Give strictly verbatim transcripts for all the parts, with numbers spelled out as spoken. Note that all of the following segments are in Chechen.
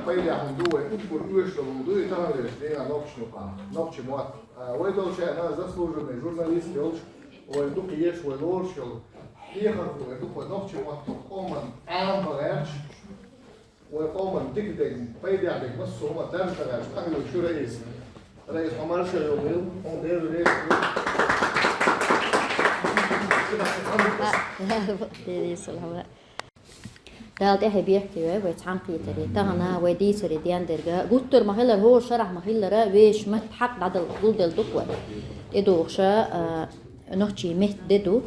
Пайда хӀун ду вай, уггар оьшург хӀун ду, и таханлерча дийнахьа нохчашна юкъахь, нохчийн мотт. А, вай долча хенахь заслуженный журналист йолуш, вай дукха еш, вай лоруш йолу, хьехархо вай ду, вай нохчийн мотт къоман Ӏамабан гӀерташ, вай къоман дика дерг, пайдехь дерг массо а хӀума даржа гӀерташ, тахана шу Раиса. Раиса, хьо марша йогӀийла, хьуна Дела реза хуьлда. Дела реза хуьлда. Дала тӀаьхье бехке йойла вай цхьаьнакхетаре. Тахана вай дийцаре дендерг гуттар ма хилара, хӀора шарахь ма хилара, вешан меттан хьакъ дӀадала гулделла ду-кх вай. ТӀедогӀуша, а, нохчийн меттан де ду.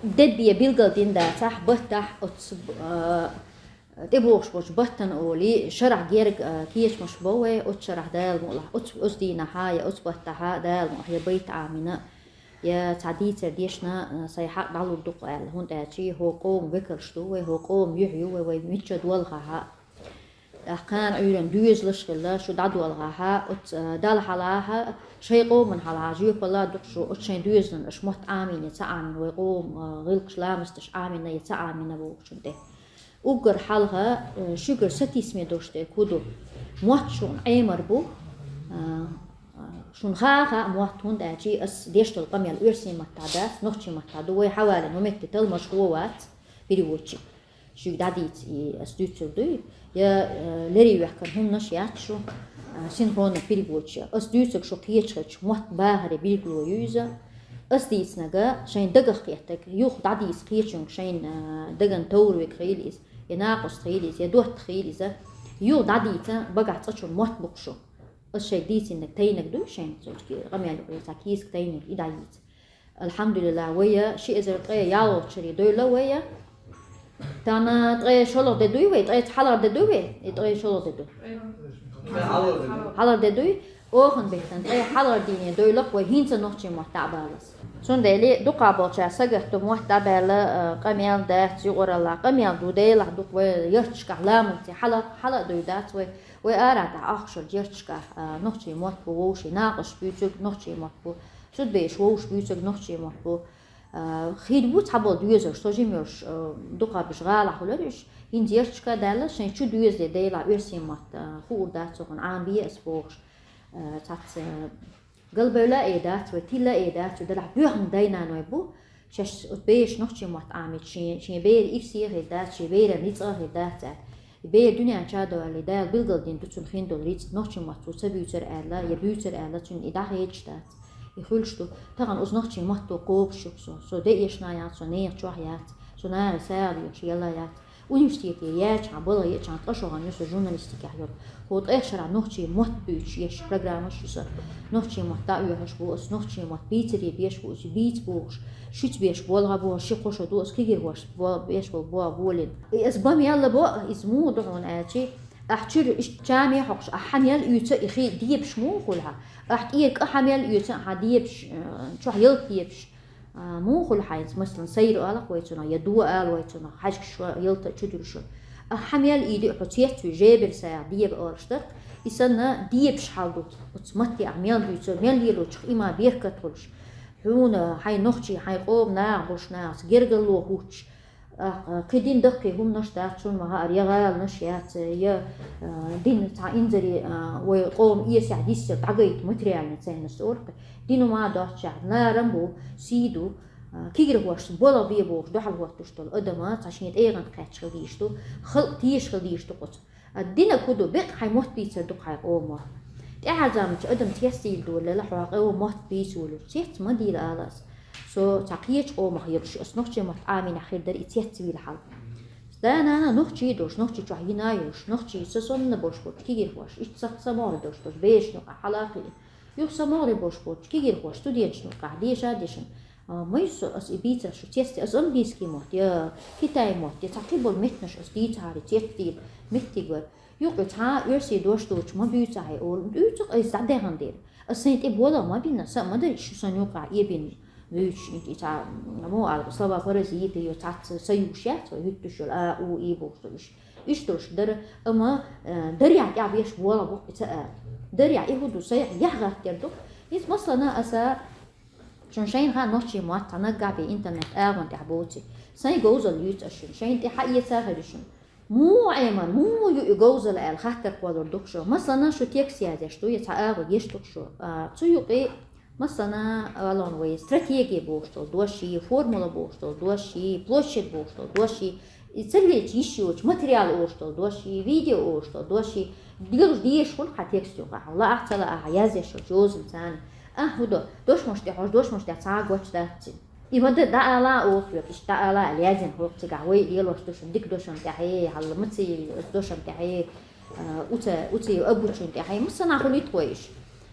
Де бен билгалдина дацахь, баттахь оцу, а, тӀебогӀуш болчу баттана олий, шарахь герга, а, кечамаш бо вай, оцу шарахь Дала мукъалахь, оцу, оцу дийнахьа я оцу баттахьа Дала мукъалахь я байт Ӏамийна, я цхьа дийцар дешна, а, сайн хьакъ дӀалур ду-кх аьлла, хӀунда аьлча хӀокху къоман векалш ду вай, хӀокху къоман юьхь ю вай, вай мичча долу хьаха. ТӀаккха кхана Ӏуьйранна доьзалш а хилла, шу дӀадолахь, оцу, а, Далла хьалахь, шайн къоман хьалахь жоьпалла а ду-кх шу, оцу шайн доьзална аша мотт Ӏамийна, ца Ӏамийна, вай къоман, а, гӀиллакхаш, ламасташ Ӏамийна я ца Ӏамийна бохучун тӀе. Уггар хьалха, а, шуьгара сатийсаме долуш дерг хӀун ду? Мотт шуна Ӏемар бу, а, а, шуна хаьа мотт, хӀунда аьлча ас деш долу къамел оьрсийн маттахь дац, нохчийн маттахь ду, вай хьавалийна хӀун метте талламаш вон вац, переводчик. Шуьга дӀадийца и ас дуьйцург дуй, я, э, лерий вехкан хӀуманаш яц шу, а, синхронно переводчик. Ас дуьйцург шу кхечахьарчу мотт бахаре билгало ю иза. Ас дийцинарг шайн дагах кхеттарг, юха дӀадийца кхечуьнга шайн, а, дагна товр верг хила иза, я накъост хила иза, я доттагӀа хила иза. Юха дӀадийца багахь цкъачунна мотт бу-кх шу. Ас шайга дийцинарг тайнарг дуй шайна, цо къамел юкъе цхьа кийсак тайнарг, и дӀайийца. Алхьамдулиллахь, вай ши эзар ткъе ялхолгӀачу шаре дойла вай. Тахана ткъе шолгӀа де дуй вай, ткъе хьалхара де дуй вай, и ткъе шолгӀа де ду. Хьалхара де дуй, оханан беттан ткъе хьалхара дийне дойла-кх вай, хӀинца нохчийн мотт дӀа а баллалц. Цундела дукхахболчара сагатду мотт дӀабаьлла, а, къамел дац юкъаралла, къамел ду, делахь дукха вай ярташкахь ламанца хьала, хьала а дуй дац вай. Вай ара тӀехь ахчалчу ярташкахь, а, нохчийн мотт бу вовшийн, накъост буьйцург нохчийн мотт бу. Цудберш вовшах буьйцург нохчийн мотт бу. А, хир бу цхьаболу доьзалш, со жима йолуш, а, дукхахберш гӀалахь хуьлура уьш, хӀинца ярташка а даьлла, шайн чу доьзале делахь оьрсийн мотт, а, хуур дац цунах, Ӏамабе ас бохуш, а, цхьацца, а, галбевлла а эр дац вай, тилла а эр дац вай, делахь боьхна дай-наной бу, шаьш оцу бераш нохчийн мотт Ӏамийча, шен, шен беран ирсе а хир дац, шен беран рицкъа а хир дац аьлла. И бер дуьнен чу а довлий, Дала билгалдина ду цунна хин долу рицкъ, нохчийн мотт цо ца буьйцура аьлла, я буьйцура аьлла, цунна и дӀахедаш дац. И хуьлуш ду. Тахана оцу нохчийн матто кхобуш ю-кх со. Со де эшна яц, со нехан чохь яц, со нахе сагӀа доьхуш елла яц. Университете яьлчахьана, балха еачахьана ткъа шо гӀан ю со журналистикехь йолу. ХӀокху ткъех шарахь нохчийн мотт буьйцуш еш программаш ю сан. Нохчийн мотт дӀаоьхуш бу ас, нохчийн мотт бийцаре беш бу ас, бийца бохуш. Шуьца беш болх а бо, ши-кхо шо ду ас, кегийрхошца бо-, беш болу болх болийна. И ас бан мелла бо, иза муха ду хьуна аьлчи, ахь чуьра иштта чаме а хьокхуш, ахь хьан мел уьйца и хи дебаш муха хуьлу хьан? Ахь тӀера кӀа хьан мел уьйца, хьан дебаш, э, чохь ялта дебаш, а, муха хуьлу хьан иза? Масалан, сайра алахь вай цунах, я до ала вай цунах, хьаьжкӀаш шо, ялта а чу дуьру шо. Ахь хьан мел ийди хьо цецвуьй, жебер сагӀа деба олуш даккха, и санна дебаш хьал ду. Оцу матте ахь мел дуьйцу, мел лелочух иман, беркат хуьлуш. Хьуна, хьайн нохчий, хьайн къоман наха болуш нахаца гергарло хӀуттуш, а, кхин дина даккхий хӀуманаш дац, цунна ма-хаъара, я гӀаланаш яц, я, а, дина цхьа инзаре, а, вай къоман эсехь йисча дӀагайта материальный ценность олу-кх. Дина хӀума доццушехь, ларам бу, сий ду, а, кегийрхошца болх бе бохуш дуьхьал хӀоттуш долу адам а цхьа шен тӀегӀант кхаьчча хила дийш ду, халкъ теша хила дийш ду кхуза. А динан хӀун ду, бекъа хьайн мотт бийцар ду-кх хьайн къомо. ТӀаьхьарчу заманчу адам цецдийла долале, хьо хьайн къоман мотт бийца волуш, цец ма дийла ала ас. Со цхьа кхечу къомах йолуш, ас нохчийн мотт Ӏамийнехь хир дара и цецвийла хьал. Да-нана нохчий долуш, нохчий чохь йина а йолуш, нохчий сан сонна болуш болчу кегийрхоша, иштта сан, сан могӀаре долуш болчу берашна юкъахь хьала а кхиъна. Юха сан могӀаре болуш болчу кегийрхоша, студенташна юкъахь деша а дешна. А, ма ю со, ас и бийцар шу цецде, ас английский мотт, я китайн мотт, я цхьа кхин болу меттанаш ас дийцахьара, цецдийла меттиг вара. Юкъа цхьа а оьрсийн дош доцуш ма буьйцахьий олу, дуьйцу-кх, айса дӀадехна дела. Ас сайн тӀе болх ма бина, сан ма дара шу сан юкъахь эбина буьйцуш, и цхьа, муха ала, слова-паразиты, я цхьацца союзаш яц вай хӀуьттуш йолу, а, у, и бохуш долуш. Иштта долуш дара, амма, э, дарехь тӀехь беш болх бу-кх и ца ала. Дарехь и хӀун ду, сайх яхь гӀаттар ду-кх. Иза, масалана, аса шуна шайна хаьа нохчийн мотт цхьа наггахь бен интернет агӀон тӀехь боций. Сайн говзалла юьйцу ас шуна, шайна тӀе хьаэца а хир ю шуна. Муха Ӏемар, муха ю и говзал аьлла хаттар кхоллар ду-кх шух. Масала, шу текст язъеш ду, е цхьа агӀо еш ду-кх шу. А, цу юкъе, масала, алон вай стратеги бохуш дола дош, формула бохуш дола дош, площадь бохуш дола дош, и ца велча йиш йоцу материал олуш дола дош, видео олуш дола дош, дегӀаш дезаш хуьлу хьан текст юкъахь. Лаахь, ца лаахь, язъеш йолчу йозанца. Ахь хӀун до, дошмаш тӀе хьожа, дошмаш тӀе цхьа а гоч дац цуьнан. И ма дан, дӀаала оха хьоьга, иштта дӀаала аьлла яздина хӀокху цигахь, вай лелош ду шуна дика дошам тӀаьхье, хьалла маций дошам тӀаьхье, а, уца, уций обучун тӀаьхье, массанхьа хуьлуьйту вай иша.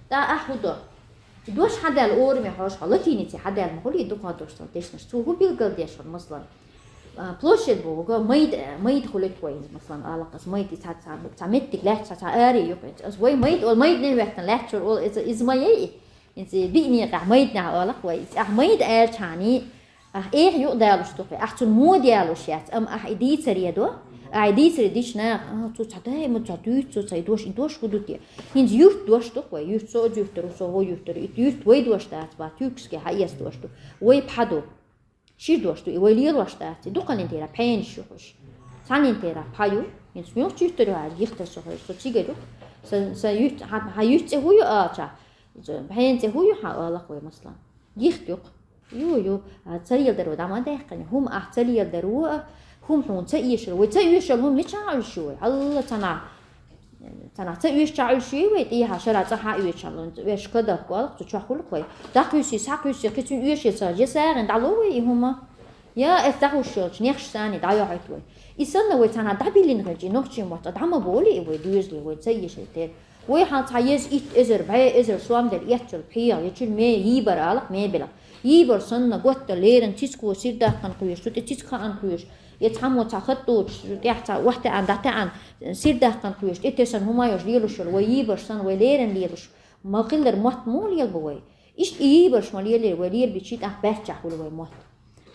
ТӀаккха ахь хӀун до? Дош хьадаьлла ораме хьожа хьо, латиницей хьадаьлла ма хуьлий дукха дош цо дешнаш. Цо хӀун билгалдеш хьуна, масала? А, площадь боху, майда, майда хуьлуьйту вай иза, масала, алакхас майда, и цхьа, цхьа, цхьа меттиг лаьтташ, цхьа, цхьа аре юкъа. Аса вай майда, ола майдане веттана лаьтташ, ола иза, иза ма яй и. ХӀинца биъ некъахь майданехь олакх вай. Ахь майда аьлчхьана, ахь эхь юкъадалуш ду-кх, ахь цунна мода ялуш яц, амма ахь и дийцаре до, ахь и дийцаре дича наха, а, цо цхьа даима цхьа дуьйцу, цо цхьа и дош, и дош хӀун ду те? ХӀинца юьрт дош ду-кх вай, юьрт со а юьртара, со хӀо юьртара, и юьрт вай дош дац, бах, тюркский хьаэца дош ду. Вай пхьа ду. Ши дош ду, и вай лелош дац, и дукханин тера пхьенаш ю хӀуш. Цхьанин тера пхьа ю, хӀинца муьлхачу юьртара ю хьан гихтар со хӀуш, со цигара ю. Сан, сан юьрт, хьан, хьан юьрт цӀе хӀун ю аьлча? Пхьенан цӀе хӀун ю хьан олакх вай, масала? Гихт ю-кх. Ю, ю, а, ца леладаро дӀа ма даьккхина. ХӀума ахь ца леладаро а, хӀума хьуна ца эшаро. Вай ца оьшалла хӀума мичахь Ӏуьллуш ю вай? Алла цхьанхьа, цхьанхьа ца оьшучохь Ӏуьллуш ю вай, тӀехьа шарахь цӀа хьан оьшалла, ваьш кадахка олакх, цу чохь хуьлу-кх вай. ДӀакхуьйсий, схьакхуьйсий, кхин цуьнан оьший ца, я сагӀина дӀало вай и хӀума. Я эцу дӀахьуш йолчу нехаш санна дӀайохьуьйту вай. И санна вай цхьанхьа дӀабиллина хилча, и нохчийн мотт дӀа ма болий и вай доьзале, вай ца эшар тера. Вай хьан цхьа еза итт эзар, бӀе эзар сом делла эццул пхьегӀа, я чуьра ме йийбар алакх, мебелах. Йийбар санна, готта леррина цицко сирдаккхана кхоьшу, цу тӀе цицка хаана кхоьшу, я цхьаммо цхьа хатта доцуш, тӀехь цхьа охьатаьӀна, дӀатаьӀна, сирдаккхана кхоьшу, тӀе тесна хӀума йолуш лелаш йолу вай йийбарш санна, вай леррина лелаш. Ма хиллара мотт муха лелабо вай? Иштта и йийбарш ма лелийра вай, лелабича и тӀаккха баьрччехь хуьлу вай мотт.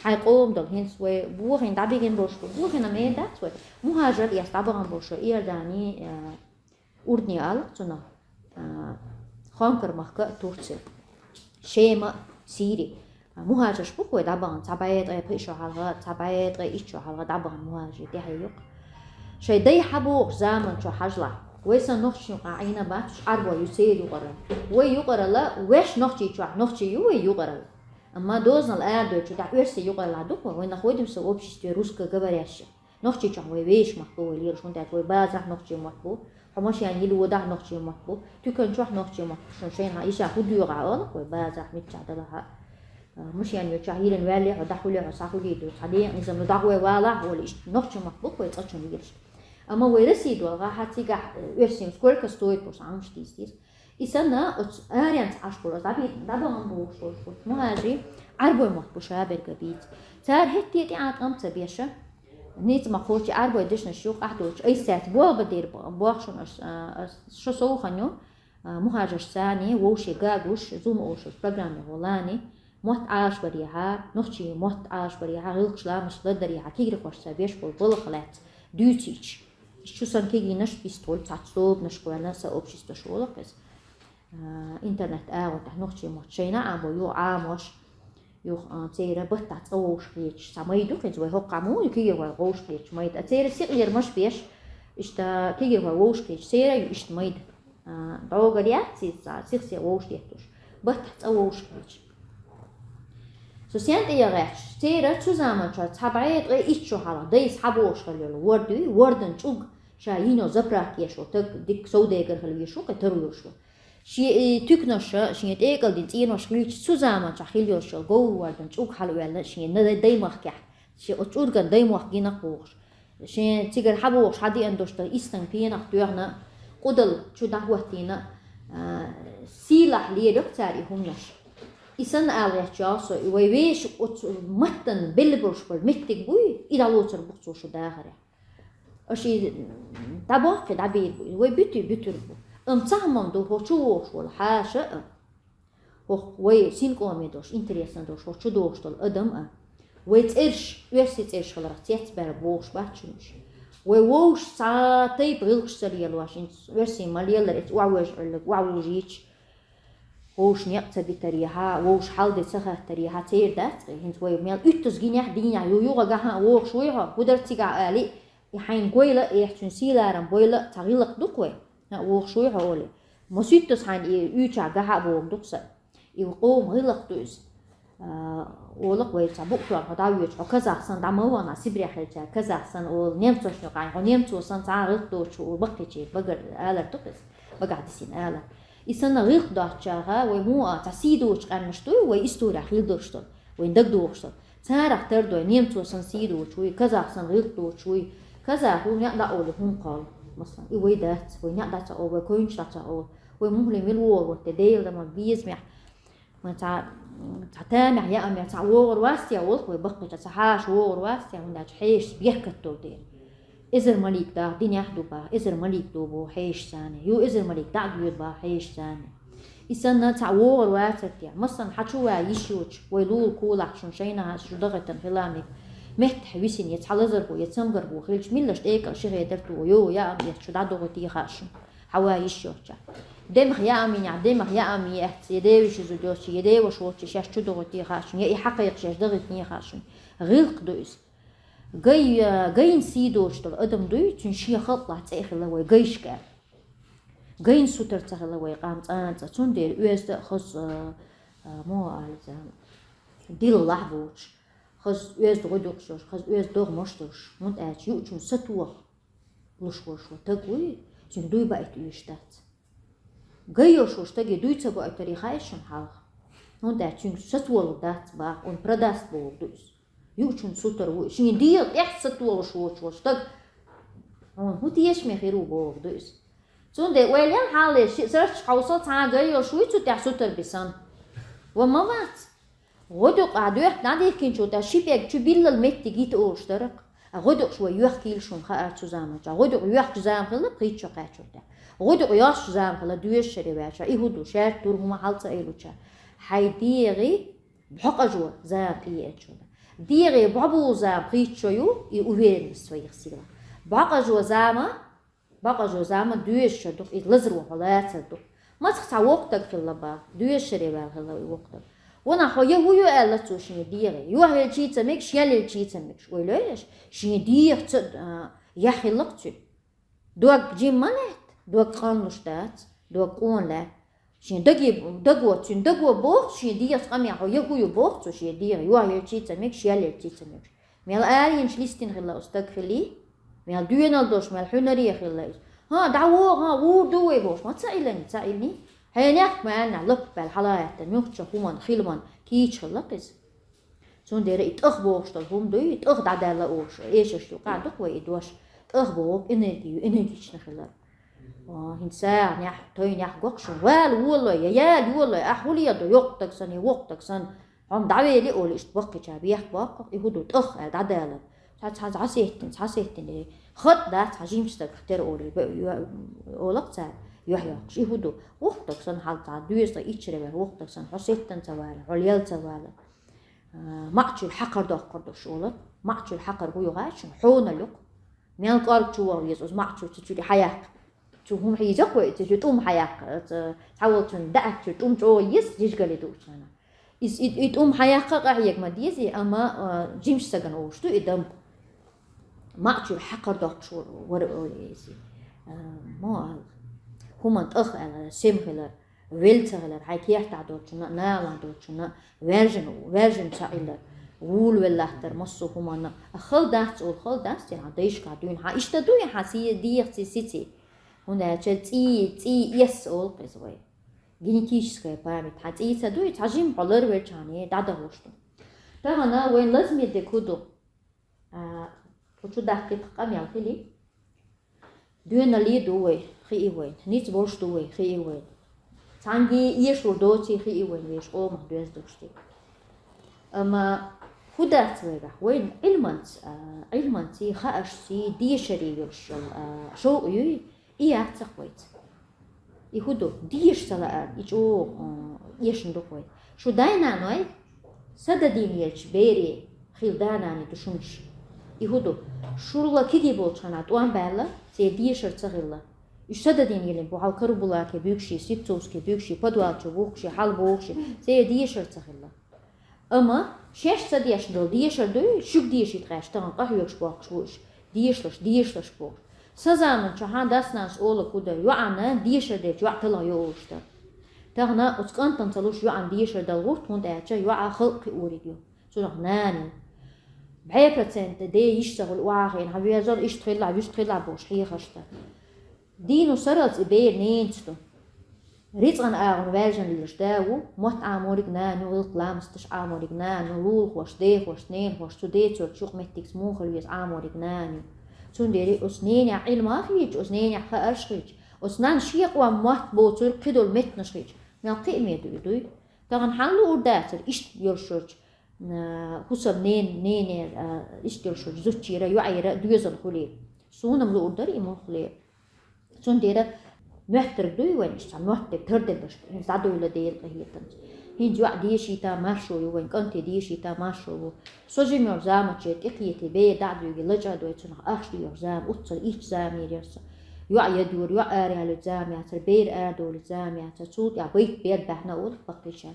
Хьайн къоман долу, хӀинца вай бохийна дӀабигина болуш бу, бохийна ма эр дац вай. Мухьажар эцна дӀабахана болуш вай Иордани, а, Урдни алакх цунах, а, Хонкар махка а, Турци, Шема а, Сири. А, мухьажарш бу-кх вай дӀабахана, цхьа бӀе ткъе пхи шо хьалха, цхьа бӀе ткъе итт шо хьалха дӀабахана мухьажарш тӀаьхье ю-кх. Шайн дай хьан бохучу заманчохь хьажалахь. Вай сан нохчийн юкъахь Ӏийна бац, уьш Ӏарбой ю церан юкъаралла. Вай юкъаралла, ваьш Нохчийчохь нохчий ю вай юкъаралла. Амма дозанал арадойтуш, тӀаккха оьрсийн юкъараллахь ду-кх вай, вайна находимся в обществе русскоговорящих. Нохчийчохь вай вешан махка бу вай лелаш, хӀунда аьлча вай базарахь нохчийн мотт бу, хьо машен йила водахь нохчийн мотт бу, туьканчохь нохчийн мотт бу, шуна шайна хьан иша хӀун доьгӀахь олу-кх вай базарахь миччахь далахь а. А, машен йолчохь йилина ваьллий хьо, дӀахьулий хьо, схьахулий ду, цхьа декъан низамна дӀахьой валахь а олий, иштта нохчийн мотт бу-кх вай цкъа чунна лелаш. Амма вай Россия долгӀахь цигахь, э, оьрсийн сколько стоит бохуш Ӏамаш дийца деза. И санна, оцу аренца Ӏаш болу, дӀабе-, дӀабахана бохуш болуш болчу мухьажарийн Ӏарбой мотт бу шаберга бийца. Цара хӀетте тӀе Ӏан тӀам ца беша, ницкъ ма кхочу Ӏарбой дешнаш юкъахь долчу айса цаьрца болх бан дер бо-, боху шуна аш, а, аш, шо сов хан ю, а, мухьажарш царний, вовшийн гагуш, зума олуш программе гӀо лани, мотт Ӏалашбарехьа, нохчийн мотт Ӏалашбарехьа, гӀиллакхаш ламазаш лардарехьа, кегирхошца беш болу балхах лаьцна дуьйцийча. Чу сан кегийнаш бистхуьлу, цхьацца собанаш кхоьллина, сообществош олу-кх иза. А, интернет агӀо тӀехь нохчийн мотт шайна а бо, юха Ӏамош, юха, а, церан баттахь цкъа вовшахкхеташ. Цхьа майда ю-кх иза вай хӀокхахь муха ю кегирхой вовшахкхеташ майда. А церан сикъермаш беш, иштта кегирхой вовшахкхеташ, церан а ю иштта майда. А, дӀогара яц иза цхьа сих-сиха вовшах детташ. Баттахь цкъа вовшахкхеташ. Со сен тӀе ян гӀерташ, церан цу заманчохь цхьа бӀе ткъе итт шо хьалха дайша хьан бохуш хила йолу ворда юй, вордан чӀуг ша йийно заправка еш волу таг дика совдегар хила везаш ву, кхин таро йолуш ву. Шен, э, туьканоша, шен тӀекӀалдина цӀенош хилча, цу заманчохь хила йолуш йолу говр вордан чӀуг хьалаваьлла, шен на-, даймахкехь, шен оцу чӀурган даймохк гина-кх бохуш. Шен цигара хьан бохуш, хьан деана дош дан, истан пенах тоьхна, къудал чу дӀахӀоттийна, а, сийлахь лелайо-кх цара и хӀуманаш. И санна ала гӀерташ йолу со, и вай вешан оцу маттана белла болуш болу меттиг буй, и дӀалоцур бу-кх цо шу дахарехь. Аша и дӀабохкий, дӀабийр бу, и вай буьтий, буьтур бу. Амма цхьа хӀума ду, хӀокху чу вогӀуш волу хьаша а, хӀокху вай синкъоме долуш, интересна долуш, хӀокху чу догӀуш долу адам а. Вай цӀераш, оьрсийн цӀераш хиларх цецбаьлла богӀуш бац шуна уьш. Вай вовшашца тайпа гӀиллакхаш ца лелош, хӀинца оьрсийн ма лелара, эца охьавожа Ӏуьллург охьавужийча, вовшашна некъ ца битарехьа, вовшашна хьал де ца хаттарехьа, церан дац-кх и, хӀинца вай мел уьттаза гинехь, дийнехь, ю-, юхагахьа а вогӀуш вуй хьо, хӀун дара цигахь алий, И хьайна гойла, и цуьнан сийларам бойла цхьа гӀиллакх ду-кх вай. А, вохуш вуй хьо олий. Масуьттаза хьайна и уьйчахь гахьа а богу ду-кх сан. И къоман гӀиллакх ду иза. А, олакх вай цхьа букъ тоьхна хьо дӀавоьдуш, хьо казах санна дӀа ма вахана, Сибрехь хилча казах санна олу немцошна юкъахь, хьо немцо санна цхьа а гӀиллакх доцуш ву баккхийчий багара алар ду-кх иза. Багахь дисина алар. И санна гӀиллакх доцучарах вай хӀун а цхьа сий доцучу къаьмнаш дуй, вай исторехь хила долуш долу, вайн дагадогӀуш долу. Царах тардой, немцо санна сий доцуш вуй, казах санна гӀиллакх доцуш вуй. Казах ву некъ дӀа олий хӀунда кхолла? Масалан, и вай дац, вай некъ дӀа ца олу, вай койнаш дӀа ца олу. Вай мухӀли мила вогӀур ву те, Делан ма безамехь. Вайн цхьа, цхьа тамехь яа мехь, цхьа вогӀур вац те, олу-кх вай баккхийча, цхьа хьаша вогӀур вац те, хӀунда аьлча хьешаца бехкат долу дела. Эзар малик даха, динехь ду баха, эзар малик ду боху хьешаца царна. Ю эзар малик дӀа а доьду баха хьешаца царна. И санна цхьа вогӀур вацар те, масалан, хьан чу ван йиш йоцуш, вай лулахь кулахь шуна шайна шу дагӀийтина хила мега. Меттахь висина, я цхьа лазархо, я цамгархо хилча, миллаш тӀекӀал ши хедар туху, йо, яа ам эцча шу дӀадогӀуьйтий хаьа шуна. Хьан ван йиш йоцча. Демах яа ам йинехь, демах яа ам йи эцци, я деваши зуда йоцчу, я деваша воцчу шаьш чу догӀуьйтий хаьа шуна, я и хьакхайкха шаьш дагӀийтиний хаьа шуна. ГӀиллакх ду иза. Гай, гайна сий доцуш долу адам дуй, цуьнан шен халкъалахь цӀе а хилла вай гайшка аьлла. Гайна сутара ца хилла вай къам цӀанца, цундела оьзда а хаза, а, а, муха ала иза, дилла лахь боцуш, хаза оьзда гӀо дукъуш йолуш, хаза оьзда догӀмаш долуш, хӀунда аьлча юучунна сатоха луш волуш ван таг вуй, цуьнга дуй баийта оьшуш дац. Гай йолуш волу стаге дуй ца баийтарий хаьа шуна хьалха? ХӀунда аьлча цуьнга сатолур дац баха, он продаст бохург ду иза. Юучунна сутара ву, шен дегӀан тӀехь сатолуш воцуш волу стаг, хьуна хӀун тешаме хир ву бохург ду иза. Цундела ойла ян хьалха ши сарчу хьовсал цхьа а гай йолуш вуй цу тӀехь сутара бисана. Ва ма вац. ГӀодукъ а доьхна дӀадихкинчул тӀаьхьа ши пӀелг чу биллал меттиг йита олуш дара-кх. А гӀодукъаш вай йоьхкийла шуна хаьа цу заманчохь. ГӀодукъ йоьхкучу зама хилла пхийтта шо кхаьчуртӀехь. ГӀодукъ йоьхкучу зама хилла доьшуш шаре ваьлча, и хӀун ду, шаьртур хӀума хьал ца Ӏуьллуча. Хьайн дегӀи бӀокъажо зама тӀеэцчул. ДегӀи бӀобула зама пхийтта шо ю, и уверенность в своих силах. БӀокъажо зама Бакъажо зама доьшуш ду-кх, иза лазаро хьо лацар ду-кх. Мацах цхьа воккха стаг хилла баха, доьшуш шаре ваьлла хилла и воккха стаг. Ванах хьо я хӀун ю аьлла цо шен дегӀе. Йохьаелчий ца мегаш, шелелчий ца мегаш. Ойла йойла аш, шен дегӀах ца, а, яхь хилла-кх цуьнан. Дог жимма лаьтта, дог къанлуш дац, дог къона лаьтта. Шен даге, даго, цуьнан даго боху, шен дегӀаца къамел хьо я хӀун ю боху цо шен дегӀе. Йохьаелчий ца мегаш, шелелчий ца мегаш. Мел аренаш листина хилла оцу стаг хилий? Мел доьналла долуш, мел хьуьнаре хилла иза. ХӀан, дӀавогӀу, хӀан, гӀур ду вай бохуш. Ма ца Ӏиланий, ца Ӏиланий? Хьенех ма аьннехь, лаппаьлла хьалаэттина, муьлххачу хӀуманна хила ван кийча хилла-кх иза. Цундела и тӀах бохуш долу хӀума дуй, и тӀах дӀадаьлла олуш, эшарш юкъахь ду-кх вай и дош. ТӀах боху энерги ю, энергична хилар. О, хӀинца сагӀанехь, тойнехь гоху шуна, вала волалой, я яла йолалой, ахь хӀун леладо, йоккха стаг санна, я воккха стаг санна. Хьо-м дӀавели олу иштта баккхийчара бехк боккху, и хӀун ду, тӀах аьлла дӀадалар. Цхьа, цхьа, цхьа сеттина, цхьа сеттина. Хатта дац цхьа жимачу стагах тера олий, б-, йо-, олакх цара, юьхь йоккхуш. И хӀун ду, воккха стаг санна хьал цхьа доьза иччаре вара, воккха стаг санна, хьо сеттина ца вала, хьо лела ца вала. А, маӀа чуьра хьакхар доккхур долуш олакх. МаӀа чуьра хьакхар хӀун ю хаьий шуна? Хьонал ю-кх. Мел кӀорга чу ваха веза, оцу маӀа чуьра цу чуьра хьаяккха. Цу хӀума хьийза-кх вай, цу чу тӀум хьаяккха, цу цхьаволчун даьӀахк чу тӀум чӀогӀа еза, жижигали дуучу хенахь. Иза и, и тӀум хьаяккха къахьега ма дезий, амма, а, жимачу стагана олуш ду и дам. МаӀа чуьра хьакхар доккхуш вар-, вара иза. А, мо а, хӀуманна тӀах аьлла, сема хилар, велла ца хилар, хьайн кертахь долчунна, налахь долчунна, ваьржина, ваьржина ца Ӏиллар, вула велла латтар массо а хӀуманна. А хала дац олу, хала дац, церан дайшкахь дуьйна хьан иштта дуй хьан се-, дегӀаций, сиций. ХӀунда аьлча цӀий, цӀий эсса олу-кх иза вай. Генетическая память. Хьан цӀий ца дуй, цхьа жима хьо ларвелчахьана дӀадахалуш ду. Тахана вайн лазаме дерг хӀун ду? А, кху чу даккхийта къамел хилий? Доьналлий ду вай, хии вайна. Ницкъ болуш ду вай, хии вайна. Цхьаьнгге эшур доций, хии вайна, вешан къомах доьзна долуш дерг. Амма хӀун дац вайгахь? Вайна Ӏилманца, а, Ӏилманций, хаашций, дешарий йолуш йолу, а, шовкъ юй? И яц-кх вайца. И хӀун ду? Деша ца лаар, и чӀогӀа, м, эшна ду-кх вай. Шун дай-наной са дадийна елча бере хилла да-наний ду шуна уьш. И хӀун ду? Шурла кегий болчу хенахь тӀом баьлла, церан дешар ца хилла. Уьш са дадийна елла бу хьал карбулаке буьгуш, ситцовске буьгуш, подвал чу бухкуш, хьал бохуш, церан дешар ца хилла. Амма шаьш ца дешна долу дешар дуй, шуьга дешийта гӀерташ тахана къахьоьгуш боккхуш бу уьш. Дешалаш, дешалаш бохуш. Сан заманчохь дас-нанас олу кху дар, йоӀана дешар дечу йоӀ талха йолуш дара. Тахана оцу кӀантана ца луш йоӀана дешар дала гӀурт, хӀунда аьлча йоӀа халкъ кхиориг ю. Цунах нана ю. Бхье процент де йиш ца хуьлу охьахиъна, хьан везал иштта хилла, вуьшта хилла бохуш хьехарш дара. Дийно сарралц и бер ненца ду. Рицкъан агӀор ваьржина лелаш да ву, мотт Ӏамориг нана ю, гӀиллакх-ламасташ Ӏамориг нана ю, лулахошца, дехошца, ненахошца, цу децарчу юкъаметтигца муха хила веза Ӏамориг нана ю. Цундела оцу ненехь Ӏилма а хилча, оцу ненехь хаарш а хилча, оцу нанна шен къоман мотт боцург кхидолу меттанаш хилча, мел кхиаме ду и дуй? Тахана хьан луур дацара иштта йолуш йолчу, а, хӀусам нен-, нене, а, иштта йолуш йолчу зудчера, йоӀера а доьзал хуьлий? Суна-м луур дара и муха хилар. Цундела моьттург дуй вайн, иштта цхьа моьттург тардаллаш, хӀинца дӀадуйла Делан къинхетамца. ХӀинца йоӀ дешийта маршо ю вайн, кӀанте дешийта маршо ву. Со жима йолчу заманчохь тӀекхетий, бер дӀа а дуьйгий, лачкъа а дой, цунах ахча доьхуш зама, уццал ичча замера яра со. ЙоӀ ядора, йоӀ араяьллачу зама яцара, бер арадолучу зама яцара, цул тӀаьхьа байт бед баьхна олу баккхийчара.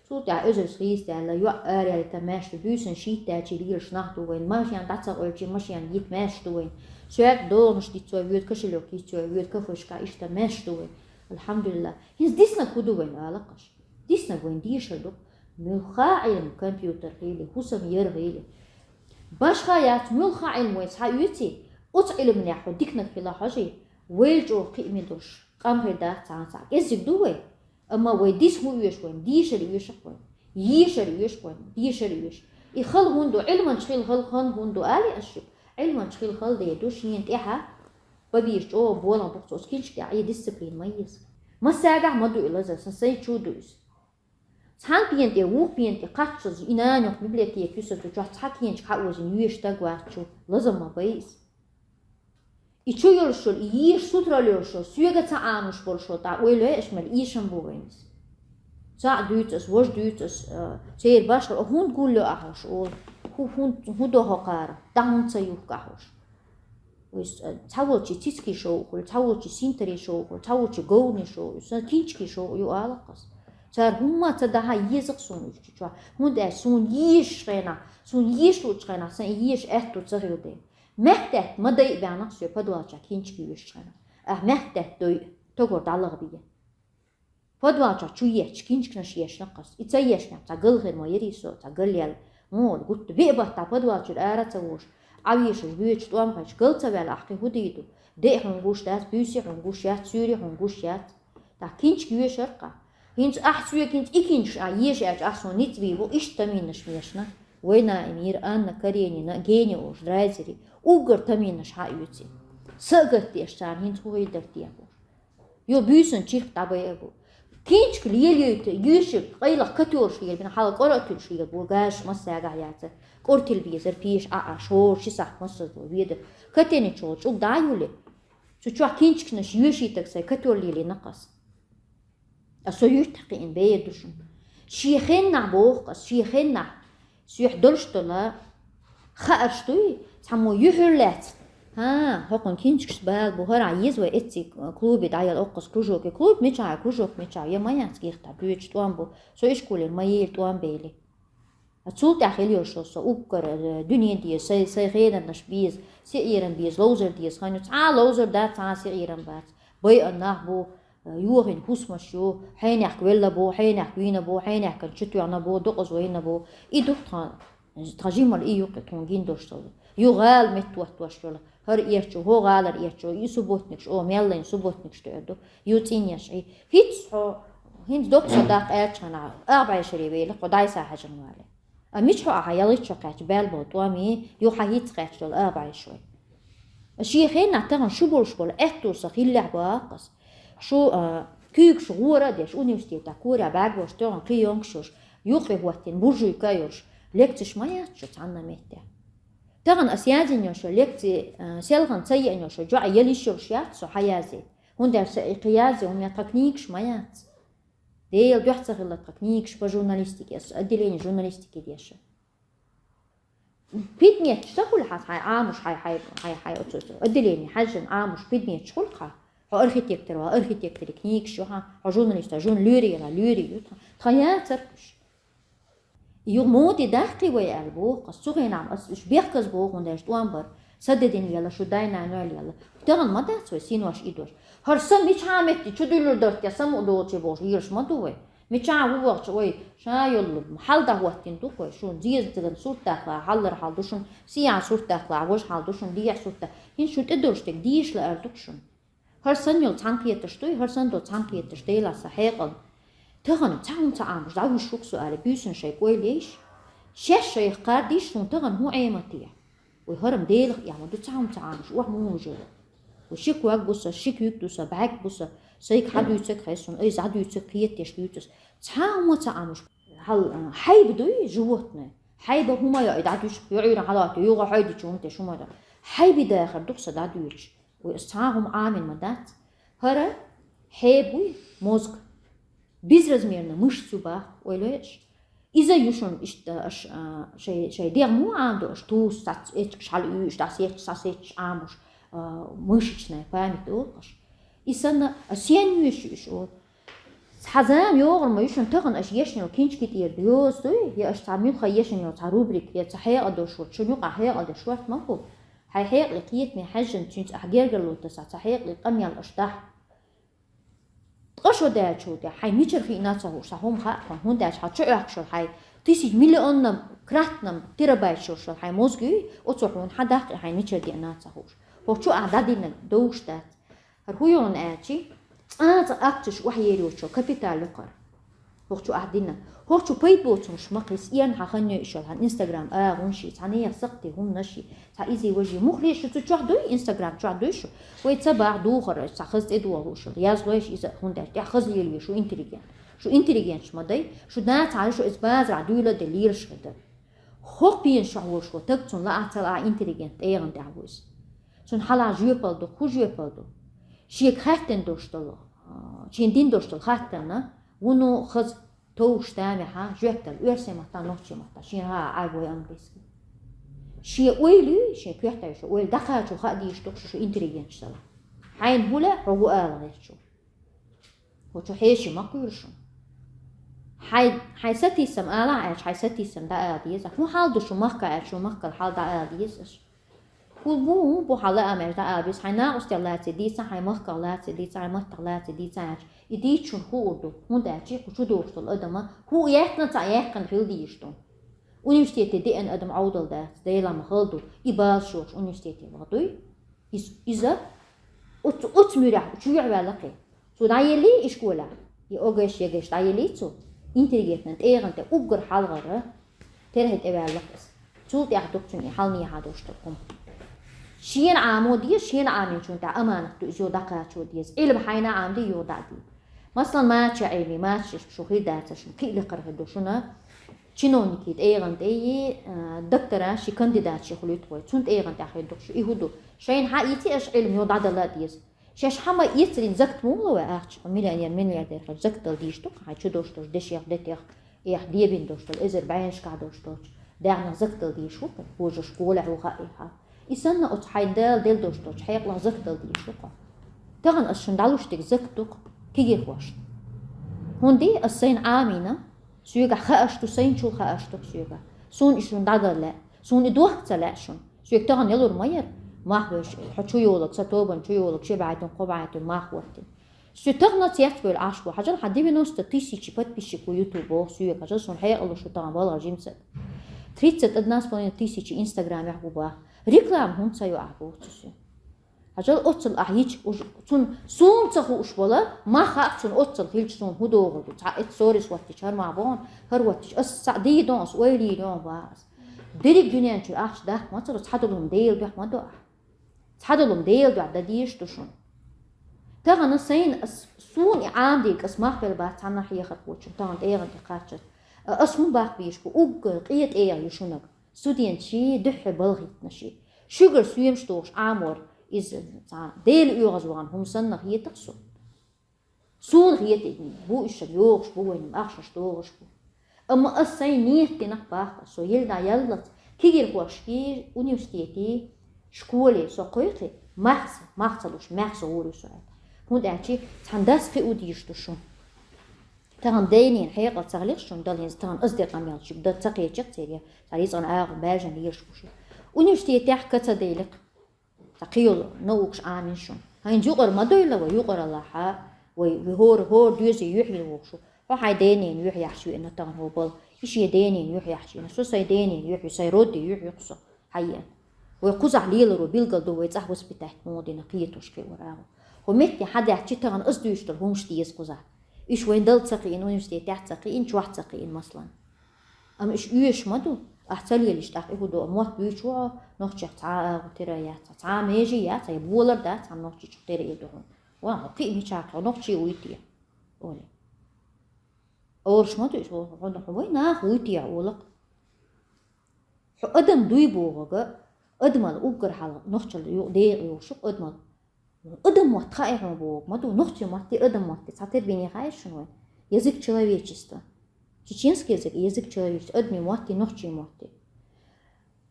Цул тӀаьхьа оьзарш хийца даьлла, йоӀ араяьллийта маьрша ду, буьйсанна шийтта даьлча лелаш нах ду вайн, машен дӀа ца къевлча, машен йита маьрша ду вайн, соьга догӀанаш диц йой воьду, кошелек йиц йой воьду, кафешка иштта маьрша ду вайн. Алхьамдулиллах. ХӀинца диснарг хӀун ду вайн, алакхаш? Диснарг вайн дешар ду. Муьлхха а Ӏилма, компьютер хили, хӀусам яр хили. Башха яц, муьлхха а Ӏилма вайн схьаоьций, оцу Ӏилманехь хьо диканиг хила хьожий, вайл чӀогӀа кхиаме долуш, къам хир дац цхьана схьа. КӀеззиг ду вай? Амма вай диса хӀун оьшу вайн? Дешар оьшу-кх вайн. Ешар оьшу вайн. Дешар оьшу. И хала хӀунда ду? Ӏилманча хила хала хан хӀунда ду, алий ас шуьга? Ӏилманча хила хала дер ду шена тӀаьхьа. Бабийша чӀогӀа болан бу-кх цо, оцу кинчкехь и дисциплина ма еза. Массаьргахь ма ду и лазар, сан сайн чу ду иза. Цхьана пена тӀе, вукху пена тӀе кхаччалц и нана йоккху библиотека ю сан, цу чохь цхьа кенчиг хьаозийна йоьшуш стаг вац чу, лазам ма бай иза. И чу йолуш йолу, и еша сутаралла йолуш йолу, соьга ца Ӏамош болуш йолу, тӀаккха ойла йой аша, мел эшам бу вайн иза. Цхьаъ дуьйцу ас, важа дуьйцу ас, а, церан башхалла, хӀунда гулйо ахь уьш олу? ХӀун, хӀун, хӀун до хӀокхара? ДӀа хӀунда ца юхку ахь уьш? Вай с-, а, цхьаволчу цицкий шовкъур, цхьаволчу синтарий шовкъур, цхьаволчу говний шовкъур, сан кинчкий шовкъур ю алакх ас. Цара хӀумма ца дахьа еза-кх суна уьш чу чохь, хӀунда аьлча суна езачу хенахь, суна езаш луучу хенахь, сан и еша аьтту ца хилла дела. Маьхдаьтта ма дайа баьхна-кх соь подвалчохь кинчкий оьшучу хенахь. Ахь маьхдаьтта дой, тохар дӀалахбе. Подвалчохь чу етташ, кинчканаш ешна-кх ас. И ца ешнехь, цхьа гал хир ма ярий со, цхьа гал яьлла. Муха гуттар а, биъ баттахь подвал чуьра ара а ца волуш, Ӏан вешаш, боьдуш тӀом хилча, гал ца ваьлла ахь кхин хӀун дийр ду? ДеӀ хьуна гуш дац, буьйса хьуна гуш яц, суьйре хьуна гуш яц. ТӀаккха кинчка оьшура-кх ахь. ХӀинца ахь соьга хӀинца и кинчкаш ахь еша аьлча, ахь суна ницкъ бийр бу, иштта тамашийнаш ешна. Вайна и мира Анна Каренина, Гений олуш, Драйзери, уггар тамашийнаш хьаоьций. Са а гатдеш царна хӀинца хӀун хир дара техьа бохуш. Ю буьйсанна чиркх дӀабайа а бу. Кинчка лелайойту, йоьшург къайлаха катоьраш лелабина, хьала кӀора а туьллуш лелабо, гажаш массаьргахь яцара. КӀора тилла безара, пеша Ӏа а, шора ши сахьт массазло ведара. Катеничул чӀуг дӀа а юьллий, цу чохь кинчканаш йоьшийтарг сайн катор лелийна-кх ас. Ткъа со юьртахь кхиъна бер ду шуна. Шен хеннахь боху-кх ас, шен хеннахь. Соьхь долуш долу хаарш дуй, цхьаммо юьхьур лаьцна. ХӀан, хӀокхунна кинчкашца бала бу, хӀара еза вай эцциг клубе дӀаяла, оккхус кружоке. Клуб мичахь, кружок мичахь, я ма яц гихтахь, боьдуш тӀом бу. Со ишколера ма ели тӀом бели. А цул тӀаьхьа хила йолуш со уггар, э, дуьне деза, сайн, сайн хенарнаш беза, сиъерам беза, ловзар деза хан ю. Цхьа а ловзар дац, цхьа а сиъерам бац. Байъа нах бу, э, йохийна хӀусамаш ю, хьенехк велла бу, хьенехк вийна бу, хьенехкан чу тоьхна бу, дукъаза вайна бу. И ду тхан, тхан жимма и юккъе тхуна гина долуш долу. Ю гӀала меттахӀоттош йолу, хӀара эшчу, хӀо гӀалара эшчу, и субботникаш, о, меллайн субботникаш тоьар ду, ю цӀийнеш Ӏий. ХӀинца хьо, хӀинца доккха со даккха аьллачхьана, агӀбӀайшаре вела, хьо дӀай-схьай хьаьжна вале. А мича хьо ахьа ялгӀитчо кхаьчча баьлла болу тӀоми, ю хьан хӀинца кхаьчча долу агӀбӀайш вай? Шен хенахь тахана шу болуш болу аьтту са хиллехь баккхас. Шу, а, куьйгаш гӀора а деш, университетехь корехь бӀаьрг болуш, тахана кхин йонкаш йолуш, юккъе хӀоттийна буржуйка а йолуш, лекцеш ма яц шу цхьанна метте. Тахана ас яздина йолу шу лекци, а, селхана ца еана йолу шу, жо а яла йиш йолуш яц со хьан яздийта. ХӀунда аьлча сан и кхин язде, у меня тхан книгаш ма яц. Делан дуьхьа ца хилла тхан книгаш по журналистике, ас отделение журналистики деша. Предметаш ца хуьлу хьан, хьайн Ӏамош, хьайн, хьайн, хьайн, хьайн оцу, оцу отделение хьаьжжина Ӏамош предметаш хуьлу хьан? Хьо архитектор ван, архитектори книгаш ю хьан? Хьо журналист ван, журн-, лоьри яла, лоьри ю тхан. Тхан яцара уьш. Юха моде даккхий вай аьлла боху ас. Цу хенахь ас уьш бехказа боху, хӀунда аьлча тӀом бара. Са дедин лела, шу дай-нанойн лела. Тахана ма дац вай синош идош. ХӀара са мича метте чу дуьллур дарт я, са мо долче бохуш, йираш ма ду вай. Мича ву вахча вай, ша йоллу, хьал да хӀоттин ду вай, шун зезаган сурт дахла, хьаллар хьал ду шун, сиян сурт дахла, вож хьал ду шун, дехь сурт да. ХӀин шун тӀедурш тек, дийшла ар ду шун. ХӀара санна йолу цхьаьна кхеташ дуй, хӀара санна долу цхьаьна кхеташ Делан са хьекъал. Тахана цхьа хӀума ца Ӏамаш, дӀавуьйш ву-кх со аьлла, буьйсанна шайн кӀой лейш, шаьш шайх кхардийш, суна тахана хӀун Ӏемат я? Вай хӀара-м Делах а ма ду, цхьа хӀума ца Ӏамаш, охьа муха вижар? Вай ши ког бу сан, ши куьг ду сан, бӀаьрг бу сан, сайга хьан дуьйцург хезна, айса дӀадуьйцург кхеташ дуьйцу ас. Цхьа а хӀума ца Ӏамаш, хьал, а, хьайба дуй, животное. Хьайба хӀума йо, и дӀадуьйцу, йо Ӏуьйра хьалатта, юха хьайдича хӀума теш хӀума дан. Хьайби дахар ду-кх сан дӀадуьйцуш. Вай ас цхьа а хӀума Ӏамийна ма дац. ХӀара хьеба буй, мозг. Безразмерно мышц ю бах, ойла еш. Иза ю шуна иштта аша, а, шай, шай дегӀ муха Ӏамадо аша, туса цхьацца эчигаш хьалауьйш, дӀасецча, схьасецча Ӏамош, а, мышечная память олу аша. И санна, а, сен йоьшу иш олу? Цхьа зама йогӀур ма ю шуна, тахана аша ешна йолу кинчки тӀера йоза дуй, я аша цхьа муьлхха ешна йолу цхьа рубрика, я цхьа хьекъал долуш волчу шуна юкъахь хьекъал деш шорта ма бу. Хьайн хьекъале кхетаме хьаьжжина цуьнца ахь гергарло таса, цхьа хьекъале къамел аша дахь. Ткъа шо даьллачул тӀаьхьа хьайн мичара хиъна а ца хууш, цхьа хӀума хаьа хьуна, хӀунда аьлча хьан чу Ӏохкуш йолу хьайн тысяч миллионна кратном терабайт шо шо хьайн мозг юй, оцо хьуна хьан даккхий хьайн мичара деана а ца хууш. ХӀокху чу ахь дӀадинарг довш дац. ХӀара хӀун йолу аьлчи, цкъа а цкъа акцеш охьаер йоцучо капитал ю хӀара. ХӀокху чу ахь дина. ХӀокху чу пайда боцурш ма кхийса, эрна хьан хан йойуш йолу хьан Instagram агӀонаш, цхьа нехан сакхте хӀуманаш, цхьа изи важи. Мухле шу цу чохь дуй, Instagram чохь дуй шу? Вай ца бахь духар, цхьа хаза тӀедогӀуш, язлойш иза, хӀунда аьлча тӀехь хаза лелаве шу интеллигент. Шу интеллигенташ ма дай, шу нацахьара шу иза базарахь дуьйла а де лелаш хир дара. ХӀокху пенаш чохь волуш ву таг цунна лаахь а ца лаахь а интеллигент тӀегӀан тӀехь ву иза. Цунна хьалха жоьпалла ду, хӀун жоьпалла ду? Шега хаьттина долуш долу, а, шен дина долуш долу хаттарна, вуно хаза товш тамехьа жоьп дала, оьрсийн маттахь, нохчийн маттахь, шен гӀа Ӏайго английский. Шен ойла юй, шен коьртайша ойла дӀакхачо хаа дийш ду-кх шу, шу интеллигенташ ца лаахь. Хьайна хӀун лаьа, хьо хӀун ала гӀерташ ву? ХӀу чу хьеший ма кхуьйру шуна. Хьайн, хьайн сатийсам алахь аьлча, хьайн сатийсам дӀаала деза. ХӀун хьал ду шун махкахь аьлча, шун махкал хьал дӀаала деза аша. ХӀун бу, хӀун бу хьан лаам аьлча дӀаала беза. Хьайн накъостех лаций дийца, хьайн махках лаций дийца, хьайн маттах лаций дийца аьлча, и дийца шуна хуур ду. ХӀунда аьлча кху чу догӀуш долу адама хӀуъа яьккхина, цхьаъ яьккхина хила дийш ду. Университете деана адам Ӏовдал дац, Делан ма хала ду, и база шохаш университете ваха дуй? Иза, иза оцу, оцу муьрехь чу юьхьваьлла кхин. Цо дӀаеллий и школехь? И ОГЭш, ЕГЭш дӀаеллий цо? Интеллигентна тӀегӀан тӀе уггар хьалхара терхье тӀеваьлла иза. Цул тӀаьхьа ду-кх цуьнан и хьалмехьа долуш долу хӀума. Шена Ӏамо деза, шена Ӏаминчунна тӀехь аманат ду иза юха дӀакхачо деза. Ӏилма хьайна Ӏамаде, юха дӀа а де. Масалан, Мача Ӏилма, Мача шу хир дацара шуна, кхин а лекхара хир ду шуна. Чиновникийн тӀегӀан тӀе, а, доктораши, кандидаташи хуьлуьйту вай. Цунна тӀегӀан тӀехь хир ду-кх шу. И хӀун ду? Шайна хьаийци аша Ӏилма, юха дӀадала а деза. Шаьш хьан ма эцарийн закат муха ло вай ахча, хьо миллионер, миллиардер хир, закат дала дийш ду-кх, хьайн чу долуш долчу дешех, детех, эхь дебина долуш долу, эзар бӀеннашкахь долуш долчу даьхнех закат дала дийш ву-кх, хӀожаш, школехь ву хаийха. И санна оцу хьайн Дала делла долуш долчу хьекъалах закат дала дийш ву-кх. Тахана ас шуна дӀалуш дерг закат ду-кх кегийрхошна. ХӀунда ас сайна Ӏамийна, соьгахь хаарш ду, сайначул хаарш ду-кх соьгахь. Суна и шуна дӀадала лаьа, суна и дохка ца лаьа шуна. Соьга тахана ялур ма яра, мах веш, хьо чу йолаг, сан тобанна чу йолаг, ши бӀе туьма, кхо бӀе туьма мах хӀоттина. Соьга тахана цецбевлла Ӏаш ву, хьажал, хьан девяносто тысячи подписчик ву YouTube боху соьга, хьажал, шуна хьекъал луш ву тахана балгӀа жимсаг. Тридцать одна с половиной тысячи Instagram-ехь ву бах. Реклама хӀунда ца йо ахь боху цу соьга? Хьажал, оццул ахь йича, уж, цунна, суна ца хууш вала, мах хаьа цунна оццул хилча, суна хӀун догӀу ду? Цхьа эццо сторис хӀоттича, хӀара мах боху, хӀара хӀоттича, ас цхьаъ дийр ду, ас ойла йийр ю бах ас. Дерриг дуьнен чуьра ахча даккха ма ца ду, цхьадолу хӀума Делан дуьхьа ма до ахь. Цхьадолу хӀума Делан дуьхьа дан дезаш ду шуна. Тахана сайна ас, суна и Ӏамадийриг ас мах белла бац цхьанна хьехархочунна, тахана тӀегӀан тӀе кхаччалц. А ас хӀун баккха безаш бу? Уггар къен тӀегӀа ю шунаг. Студенташи, дуьххье балхийтинаши. Шуьгара соьмаш дохуш Ӏамор, иза цхьа Дела оьгӀазвахана хӀума санна хета-кх суна. Суна хета, бу уьш шуна йогӀуш бу вайна, ахчанаш догӀуш бу. Амма ас сайн нийят дина-кх бах, со елла дӀа яллалц, кегийрхошкий, университетий, школе со кхойкхий, мах ца, мах ца луш, маьхза гӀур ю со аьлла. ХӀунда аьлча цхьана дас кхио дийш ду шуна. Тахана дайнена хьекъал ца хилира шуна, Дала хӀинца тахана ас де къамел шуьга дан ца кхечира церан, цхьа рицкъан агӀо баьржина лелаш бу шу. Университетехь ка ца делира-кх. Цхьа кхыйола наукаш Ӏамийна шуна. Хьайна юкъара ма дойла вай, юкъараллахьа, вай, вай хӀора, хӀора доьзий юхь йина воху шу. Хьо хьайн денен юхь яхьаш веана тахана хӀо бала. И шен денен юхь яхьаш веана. Со сайн денен юхь ю, сайн родий юхь ю-кх со. Хьаеана. Вай кхузахь леларо билгал ду, вай цӀахь воспитать муха дина, кхеташ кхиор агӀо. ХӀо метте хьадаьхчи тахана ас дуьйцуш долу хӀумаш деза кхузахь. Уьш вайн дала ца кхиъна, университетехь ца кхиъна, чохь ца кхиъна, маслан. Амма уьш оьшуш ма ду. Ахь ца лелаш тӀаккха и хӀу до, мотт буьйцу ву хьо, нохчех цхьа а агӀо тера яц, цхьа а меже яц, я болар дац, цхьа нохчичух тера и ду хьуна. Ва, хьо кхиъ мичахь, хьо нохчи вуй те? Оле. Олуш ма ду, хьо, хьо, хьо вай нах вуй те, олакх. Хьо адам дуй бохург, адамал уггар хьалха нохчалла ю-, декъа йолуш ю-кх адамал. Адам мотт хаьа хьуна бохург ма ду, нохчийн мотти, адам мотти цхьатерра бен хаьа шуна вайн? Язык человечества. Чеченский язык и язык человечества, адамийн мотти, нохчийн мотти.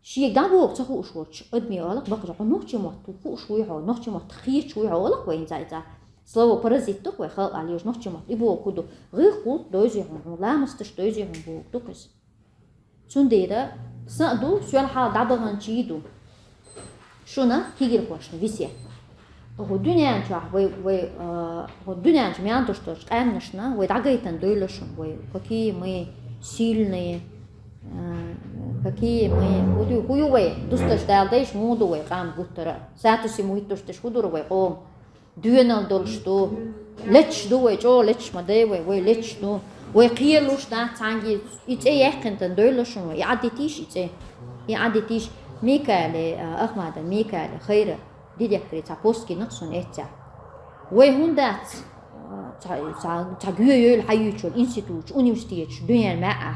Шега дӀабоху ца хууш волчу адамийн олакх бакъ, хьо нохчийн мотт хууш вуй хьо, нохчийн мотт кхеташ вуй хьо олакх вайн цхьа иза. Слово паразит ду-кх вай халкъал йолуш нохчийн мотт. И бохург хӀу ду? ГӀийгӀа гӀуллакх дойзий хьуна, хьуна ламасташ дойзий хьуна бохург ду-кх иза. Цундела сан а ду, соьл хьал дӀабаханчий ду. Шуна кегирхошна висе. ХӀу дуьнен чохь вай, вай, а, хӀу дуьнен чу мел долуш долчу къаьмнашна вай дӀагайтан дойла шуна, вай, какие мы сильные, а, какие мы, хӀу ду, хӀу ю вай, дусташ Дала дайша муха ду вай къам гуттара? Статусе муха хӀиттуш деш хӀу дуру вай къоман? Доьналла долуш ду. Леташ ду вай, чӀогӀа леташ ма дай вай, вай леташ ду. Вай кхералуш дац цхьаьнгге, и цӀе яьккхинтан дойла шуна вай, и Ӏадитийша и цӀе. И Ӏадитийша Микаиле, а, Ахмадан Микаиле, хайра, директоре цхьа пост гина-кх суна эццехь. Вай хӀунда дац, а, цхьа, цхьа, цхьа гоьйойла хьайуьйчу институташ, университеташ, дуьнен маьӀӀа,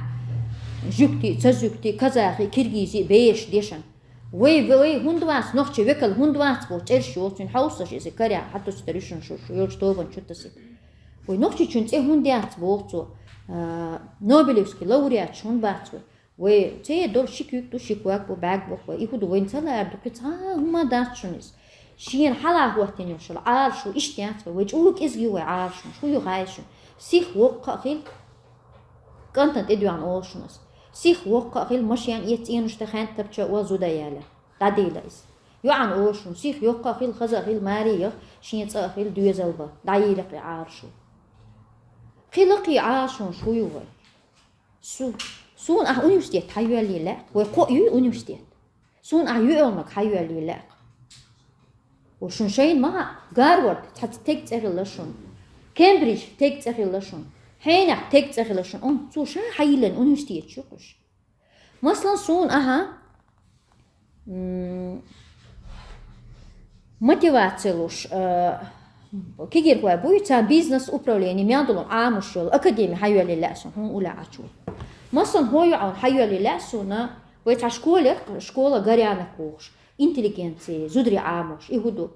жуьгти, ца жуьгти, казахи, киргизи, бераш дешан? Вай, вай хӀунда вац, нохчийн векал хӀунда вац боху цӀераш йоцу, цуьнан хьовсалаш иза карехь, хьан туьцу тера ю шуна шу, шу йолчу тобанна чу тасийта. Вай нохчичун цӀе хӀунда яц боху цо, а, Нобелевский лауреаташ хӀунда бац вай? Вай цӀе долу ши куьг ду, ши ког бу, бӀаьрг бу вай. И хӀу ду, вайна ца лара ду, кхин цхьа а хӀума дац шуна иза. Шена хьалха хӀоттийна йолуш йолу Ӏалашо иштта яц вай. Вай чӀогӀа кӀезиг ю вай Ӏалашонаш. ХӀу ю хаьа шуна? Сих воккха а хила, кӀантана тӀедоьгӀна олу шуна ас. Сих воккха а хила, машен эца цӀенош тӀе хьаьнтапча а ван зуда яьлла. ДӀадийла иза. ЙоӀана олу шуна, сих йоккха а хила, хаза а хила, маре а яха, шен цӀа а хила, доьзал бан. ДӀайийла кхин Ӏалашо. Кхин лакхий Ӏалашонаш хӀу ю вай? Су-, суна ахь университет хьайоьллий лаьа-кх? Вай кхоъ юй университет? Суна ахь юьалнаг хьайоьллий лаьа-кх? Ва шуна шайна ма хаьа, Гарвард цхьацца тега цӀе хилла шуна. Кембридж тега цӀе хилла шуна. Хьенех тега цӀе хилла шуна. Ун, цо ша хьайиллина университеташ ю-кх уьш. Маслан, суна ахьа, м, мотиваци луш, а, кегирхой буй, царна бизнес управление мел долу Ӏамош йолу академи хьайоьллий лаьа суна, хӀун улаьа Ӏачу. Маслан, хӀо йоӀана хьайоьллий лаьа суна, вай цхьа школе, школа Горянок бохуш, интеллигенци, зударий Ӏамош, и хӀу ду.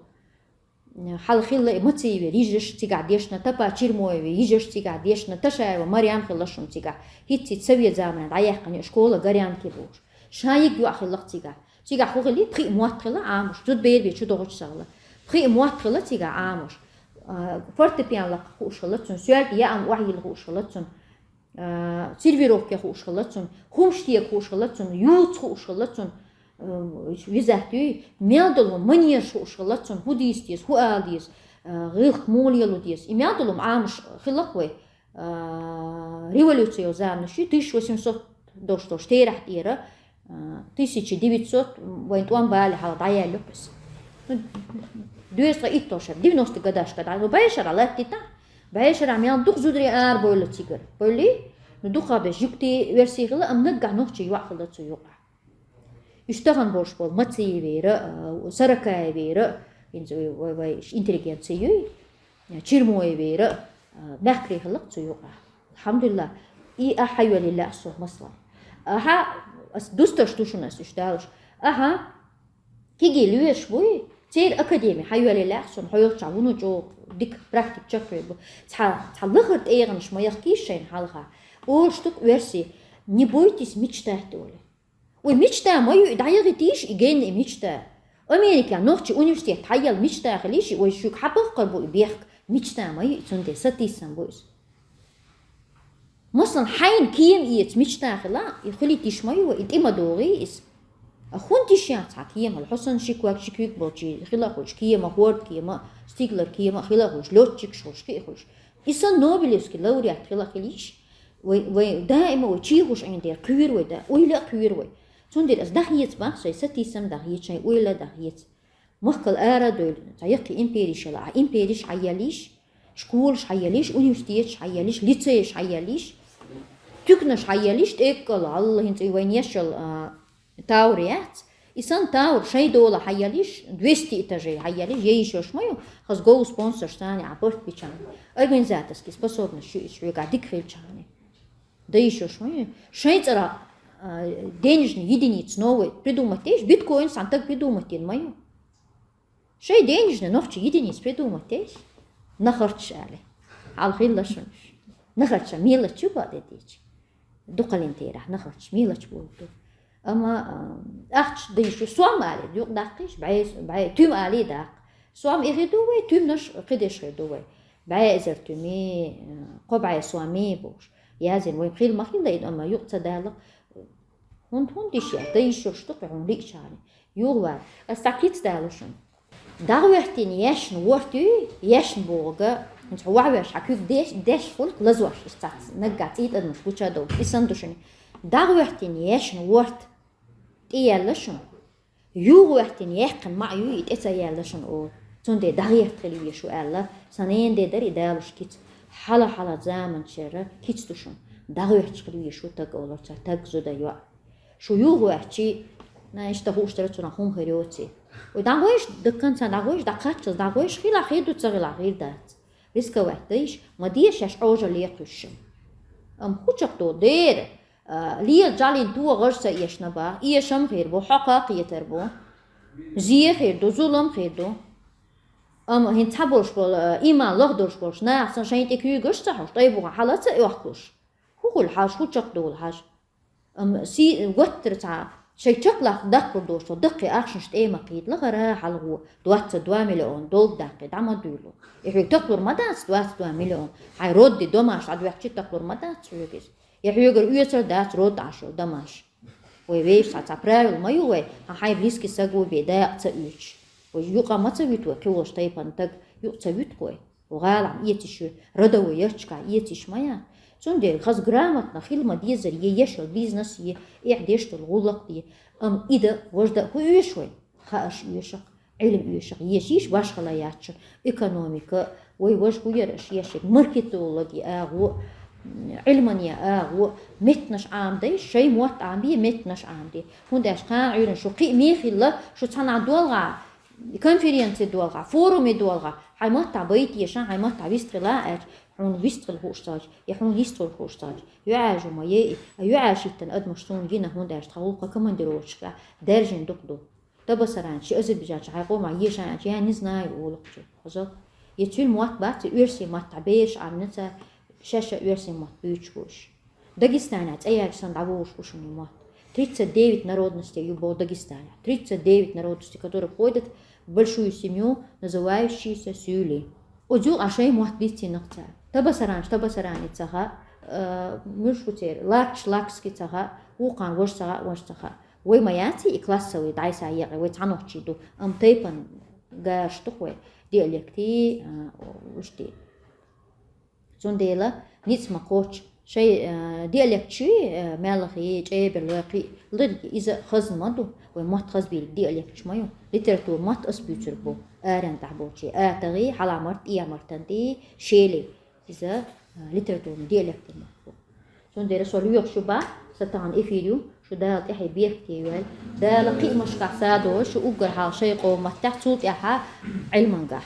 Хьалха хилла и Мациевера йижарш цигахь дешна, Тапа Чермоева йижарш цигахь дешна, Ташаева Марем хилла шуна цигахь. ХӀинцций совет заманахь дӀаяьккхина школа Горянки бохуш. Ша йиг йоӀ хилла-кх цигахь. Цигахь хӀу хилла, пхиъ мотт хилла Ӏамош. Зуда бер бен чу догӀучу ца хилла. Пхиъ мотт хилла цигахь Ӏамош. А, фортепиано лакха хууш хилла цунна, соьлга яам охьайилла хууш хилла цунна. А, сервировка хууш хилла цунна, хӀумаш тега хууш хилла цунна, юца хууш хилла цунна, а, визат юй, мел долу манежаш хууш хилла цунна, хӀу дийца деза, хӀу ала деза, а, гӀиллакх муха лело деза. И мел долу Ӏамош хилла-кх вай, а, революци йолу заманаш ю, тысяча восемьсот долуш долуш терахь тӀера, а, тысяча девятьсот вайн тӀом бале хьалха дӀаяьлла-кх иза. Ну, дезткъа итталгӀа шарахь, девяностые годашка дӀа, ну, бӀешарахь латтийта, бӀешарахь мел дукха зударий арабевлла цигара. Бевллий? Ну, дукхахберш жуьгтий, оьрсий хилла, амма наггахь нохчийн йоӀ хилла цу юкъахь. Уьш тахана болуш болу Мациевера, а, Саракаевера, хӀинца вай, вай, вай интеллигенци юй, Чермоевера, а, мехкарий хилла-кх цу юкъахь. Алхьамдулиллах, и ахь хьайоьллий лаьа суна, маслан. Ахьа, ас дустарш ду шуна ас уьш далуш. Ахьа, кегий лоьраш буй, церан академи хьайоьллий лаьа суна, хьо йолчохь вуно чӀогӀа дика практика чекхвер бу. Цхьа, цхьа лахара тӀегӀанаш ма яхкийша шайна хьалха. Олуш ду-кх оьрсий: «Не бойтесь мечтать», олий. Вай мечта ма ю и, дӀаяхийтийша и генна и мечта. Америкехь нохчийн университет хьайяла мечта хилийша и, вай шуьга хьабахкар бу и бехк. Мечта ма ю и, цундела сатийсам бу иза. Маслан, хьайна кема эца мечта хила, и хилийтийша ма ю вай, и тӀе ма догӀий иза. А хӀунда йиш яц хьа кема, хьо санна ши ког, ши куьг болчий хила а хуьлуш, кема, хӀорда кема, стигалара кема а хила а хуьлуш, лётчикаш хуьлуш, кхы а хуьлуш. И санна Нобелевский лауреат хила а хила йиш, вай, вай даима вай чийхуш Ӏин дера кхоьру вай, да, ойла а кхоьру вай. Цундела ас дӀахеца бах шайн сатийсам, дӀахеца шайн ойла, дӀахеца. Махкал ара а дойлу, цхьа яккхий империш йолу, а империш хьаеллийш, школаш хьаеллийш, университеташ хьаеллийш, лицейш хьаеллийш, туьканаш хьаеллийш, тӀеккъала, Аллахьин цӀе вайн ешал, а, таур яц. И санна таур шайн дола хьаеллийш, двести этажей хьаеллийш, ейиш йолуш ма ю, хаза гову спонсорш царна а барт бичарна. Организаторский способность шу иш хьоьга дика хилчарна. Да иш йолуш ма ю. Шайн цӀара, а, денежный единица новый придумать деш, биткоин сан таг придумать дина ма ю. Шайн денежный нохчий единица придумать деш. Нахарчаш али. Хьал хилла шуна. Нахарча мелочь ю баде дечи. Дукхалин терахь нахарчаш мелочь болу ду. Амма, а, ахча дийшу сом али, юкъ даккхиш, бӀе, бӀе, туьма али даккха. Сом и хир ду вай, туьмнаш кхидеш хир ду вай. БӀе эзар туьми, а, кхо бӀе соми бохуш. Язйина вай хила ма хилла, амма юкъ ца далла. ХӀунда, хӀунда йиш яц, да йиш йолуш ду кху хьуна лиъчарна. Юха вара, ас цхьа кица далу шуна. ДӀагӀоьртина ешна ворта юй, ешна бохург, хӀинца хьо вахьвеш хьан куьг деш, деш хуьлу лазош, иштта цац, наггахь цӀий тӀадамаш гуча а довлуш, и санна ду шуна. ДӀагӀоьртина ешна ворта тӀеяьлла шуна. ЮхагӀоьртина яьккхина маӀа юй, и тӀе ца яьлла шуна олу. Цундела дӀагӀерта хила везаш ву аьлла, сан ненан де дара и далуш кица. Хьала-хьала заманчеран кица ду шуна. ДӀагӀоьрташ хила везаш ву таг олура цара, таг, зуда, йоӀ. Шу юхагӀоьртчий, на, иштта хууш дара цунах хӀума хир йоций. Ой, дӀагӀойша, даккханца дӀагӀойша, дӀакхаччалц дӀагӀойша, хила хир ду, ца хила хир дац. Рисковать дайша, ма де шаьш Ӏожалле кхуьссуш. Амма хӀун чекхдолу дера, а, лела жӀаьлин тогӀаш ца эшна бах, эшам хир бу, хьокха кхетар бу. Зе хир ду, зулам хир ду. Амма хӀинца цхьаболуш болу, а, иман лахдолуш болуш, наха сан шайн тӀе куьйгаш ца хьош, тӀай бухахь хьала ца оьхкуш. ХӀун хуьлу хьажа, хӀун чекхдолу хьажа? Амма си-, гуттара цхьа шайн чекхлакх даккхур долуш, со даккхий ахчанаш тӀе ма кхийда, лахара хьалхо, двадцать два миллион долг даккхий, дӀа ма дуьйлу. И хьоьга такхалур ма дац двадцать два миллион. Хьайн родди домаш дӀадоьхчи такхалур ма дац хьоьга иза. Я хьоьгара оьцур дац род Ӏаш йолу домаш. Вай вешан цхьа, цхьа правила ма ю вай, хьан хьайн близкий саг ву бен дакъа ца оьцуш. Вай юкъа ма ца вуьту вай, кхин волчу тайпана таг юкъа ца вуьту вай. ГӀалахь эцаш ю, родовой ярташкахь эцаш ма яц. Цундела хаза грамотно хила ма дезара, е еш йолу бизнес е, эхь деш долу гӀуллакх е. Амма и дан, важа дан хӀун оьшу вай? Хаарш оьшу-кх, Ӏилма оьшу-кх, ешийша башхала яц шуна, экономика, вай важа хӀун яра аша ешийга, маркетологи агӀо, Ӏилмане агӀо, меттанаш Ӏамадайша, шайн мотт Ӏамаде, меттанаш Ӏамаде. ХӀунда аьлча кхана Ӏуьйранна шу кхиаме хилла, шу цхьанхьа долгӀа, конференци долгӀа, форуме долгӀа, хьайн маттахь байта ешан, хьайн маттахь вистхила аьлча, хьуна вистхила хууш ца хилча, я хьуна йистхила хууш ца хилча, юьхьӀаьржо ма яй, а юьхьӀаьржа хӀиттина адамаш суна гина, хӀунда аьлча тхан гӀуллакха командировочках даьржина дукха ду. Табасаран чи Азербайджанчу хьайн къомах ешан аьлча, я не знаю, олу-кх цо. Хаза? Я цуьнан мотт бац, я оьрсийн маттахь бераш Ӏамина цара, шаьш а оьрсийн мотт буьйцуш бу уьш. Дагестанехь цӀе яьлча санна дӀавогӀуш бу шуна и мотт. Тридцать девять народностей ю бо Дагестанехь. Тридцать девять народностей, которые входят в большую семью, называющуюся сюйлий. Оцу юкъахь шайн мотт дийцинарг цара. Табасаранаш табасарани ца хаьа, э, муьлш бу церан, лакхаш лакхский ца хаьа, вукхарна важа ца хаьа, важа ца хаьа. Вай ма яций и классовый дӀасаекъна, вай цхьа нохчий ду, амма тайпана гараш ду-кх вай, диалектий, э, уьш ди. Цундела ницкъ ма кхоччу. Шайн, э, диалектчуьй, э, мелхий, чӀебарлой, кхин лирги, иза хазна ма ду. Вай мотт хазбийриг диалектчу ма ю. Литература мотт ас буьйцург бу. Аренна тӀехь болчий, атагӀий, хьала март, тӀе мартан тӀе, шелий. Иза, э, литературный диалектан мотт бу. Цундела со лоьхуш ю бах, сан тахана эфир ю, шу Дала тӀаьхье беркате йойла. Дала кхиамашкахь садойла шу уггар хьалха шайн къоман маттахь, цул тӀаьхьа Ӏилмангахь.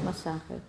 Массарна хир.